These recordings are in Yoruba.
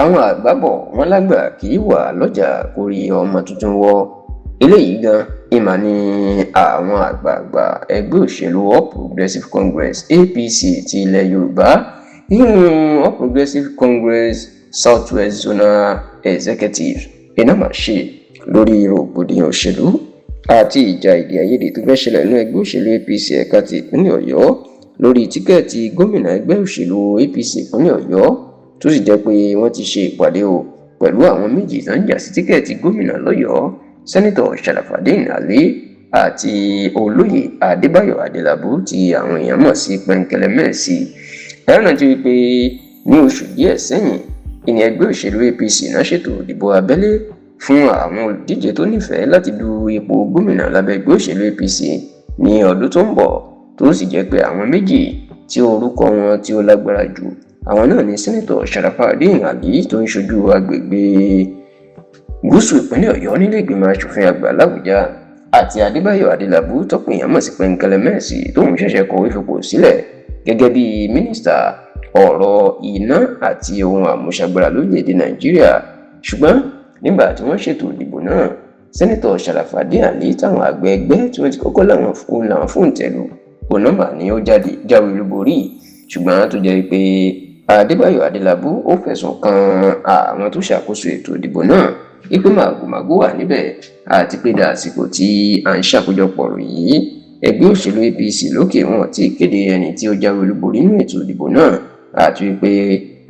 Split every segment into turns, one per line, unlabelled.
Àwọn àgbà bò wọ́n lágbà kì í wà lọ́jà kórí ọmọ tuntun wọ́. Eléyìí gan ìmọ̀ ni àwọn àgbààgbà ẹgbẹ́ òṣèlú All Progressives Congress, APC, ti ilẹ̀ Yorùbá, ìyún All Progressives Congress Southwest Zonal Executive, iná máa ṣe lórí rògbòdìyàn òṣèlú àti ìjà èdè àìyedè tó fẹ́ ṣẹlẹ̀ nínú ẹgbẹ́ òṣèlú APC ẹ̀ka ti ìpínlẹ̀ Ọ̀yọ́ lórí ticket gómìnà ẹgbẹ́ òṣèlú APC ìpínlẹ̀ Ọ̀yọ́, tó sì jẹ́ pé wọ́n ti ṣe ìpàdé o pẹ̀lú àwọn méjì tó ń jà sí ticket gómìnà lọ́yọ̀ọ́, Senator Sharafadeen Ali àti Olóyè Adébáyọ̀ Adélábù tí àwọn èèyàn mọ̀ sí Pẹ̀ǹkẹ̀lẹ̀mẹ́sì. Ẹ rántí wípé ní oṣù díẹ̀ sẹ́yìn, ìní ẹgbẹ́ òṣèlú APC náà ṣètò ìdìbò abẹ́lé fún àwọn olùdíje tó nífẹ̀ẹ́ láti du ipò gómìnà lábẹ́ ẹgbẹ́ òṣèlú APC ní ọdún tó ń bọ̀, tó sì jẹ́ pé àwọn méjì tí orúkọ wọn tí ó lágbára jù, àwọn náà ní Senator Sharafadeen Ali tó ń ṣojú agbègbè gúúsù ìpínlẹ̀ Ọ̀yọ́ nílé ìgbìmọ̀ asòfin àgbà làbújá, àti Adébáyọ̀ Adélábù tọ́pọ̀ èèyàn mọ̀ sí Pẹ̀ǹkẹ̀lẹ̀mẹ́sì, tóun ṣẹ̀ṣẹ̀ kọ̀wé fipò sílẹ̀ gẹ́gẹ́ bí mínísítà ọ̀rọ̀ iná àti ohun àmúṣagbára lórílẹ̀‐èdè Nàìjíríà. Ṣùgbọ́n nígbà tí wọ́n ṣètò ìdìbò náà, Senator Sharafadeen Ali, táwọn àgbẹ̀ ẹgbẹ́ tí wọ́n ti kọ́kọ́ láwọn fún làwọn fóun tẹ̀lú òun nọ́mbà ni ó jáde jáwé olúborí, ṣùgbọ́n tó jẹ́ pé Adébáyọ̀ Adélábù ó fẹ̀sùn kan àwọn tó ṣàkóso ètò ìdìbò náà wípé màgòmágó wà níbẹ̀, àti pé dàsìkò tí à ń ṣàkójọpọ̀ yìí, ẹgbẹ́ òṣèlú APC lókè wọn ti kéde ẹni tí ó jáwé olúborí nínú ètò ìdìbò náà, àti wípé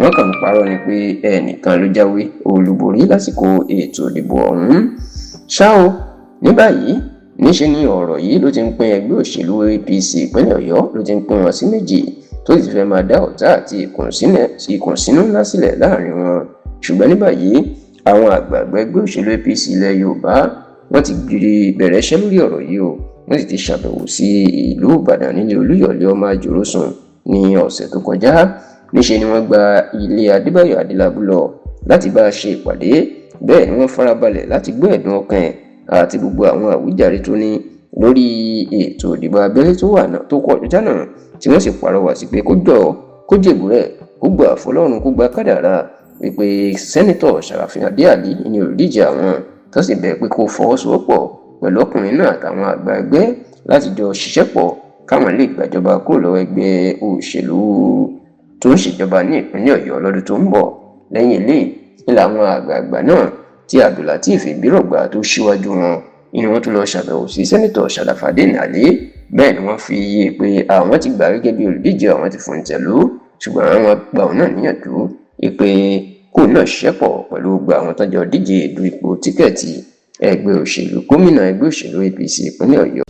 wọ́n kàn ń parọ́ ni pé ẹnìkan ló jáwé olúborí lásìkò ètò ìdìbò ọ̀hún. Ṣá o, ní báyìí, níṣe ni ọ̀rọ̀ yìí ló ti ń pín ẹgbẹ́ òṣèlú APC ìpínlẹ̀ Ọ̀yọ́, ló ti ń pín wọn sí méjì, tó sì fẹ́ máa dá ọ̀tá àti ìkùnsínú ńlá sílẹ̀ láàrin wọn. Ṣùgbọ́n ní báyìí, àwọn àgbààgbà ẹgbẹ́ òṣèlú APC ilẹ̀ Yorùbá, wọ́n ti gírí bẹ̀rẹ̀ iṣẹ́ lórí ọ̀rọ̀ yìí o. Wọ́n sì ti ṣàbẹ̀wò sí ìlú Ìbàdàn nílé Olúyọ̀lé ọmọ àjòròsùn ní ọ̀sẹ̀ tó kọjá. Níṣe ni wọ́n gba ilé Adébáyọ̀ Adélábù lọ láti bá a ṣe ìpàdé. Bẹ́ẹ̀ ni wọ́n farabalẹ̀ láti gbọ́ ẹ̀dùn ọkàn ẹ̀ àti gbogbo àwọn àwíjàre tó ní lórí ètò ìdìbò abẹ́lé tó wà tó kọjá náà, tí wọ́n sì pàrọwà sí pé kó jọ kó jèbúrẹ́, kó gbà fọlọ́run, kó gba kádàrá wípé Senator Sharafadeen Ali ní olùdíje àwọn, tó sì bẹ̀ pé kó fọwọ́sowọ́pọ̀ pẹ̀lú ọkùnrin náà àtàwọn àgbà ẹgbẹ́ láti jọ ṣiṣẹ́ pọ̀ káwọn lè gbàjọba kúrò lọ́wọ́ ẹgbẹ́ òṣèlú tó ń ṣèjọba ní ìpínlẹ̀ Ọ̀yọ́ lọ́dún tó ń bọ̀. Lẹ́yìn eléyìí ní làwọn àgbààgbà náà tí Abdulateef Ibirogba tó ṣíwájú wọn ni wọ́n tún lọ ṣàbẹ̀wò sí Senator Sharafadeen Ali. Bẹ́ẹ̀ ni wọ́n fi yé pé àwọn ti gbà gẹ́gẹ́ bí olùdíje, àwọn ti fòǹtẹ̀ lù, ṣùgbọ́n wọ́n gba òun náà níyànjú pé kóun náà ṣiṣẹ́ pọ̀ pẹ̀lú gbogbo àwọn tó jọ díje du ipò ticket ẹgbẹ́ òṣèlú gómìnà ẹgbẹ́ òṣèlú APC ìpínlẹ̀ Ọ̀yọ́.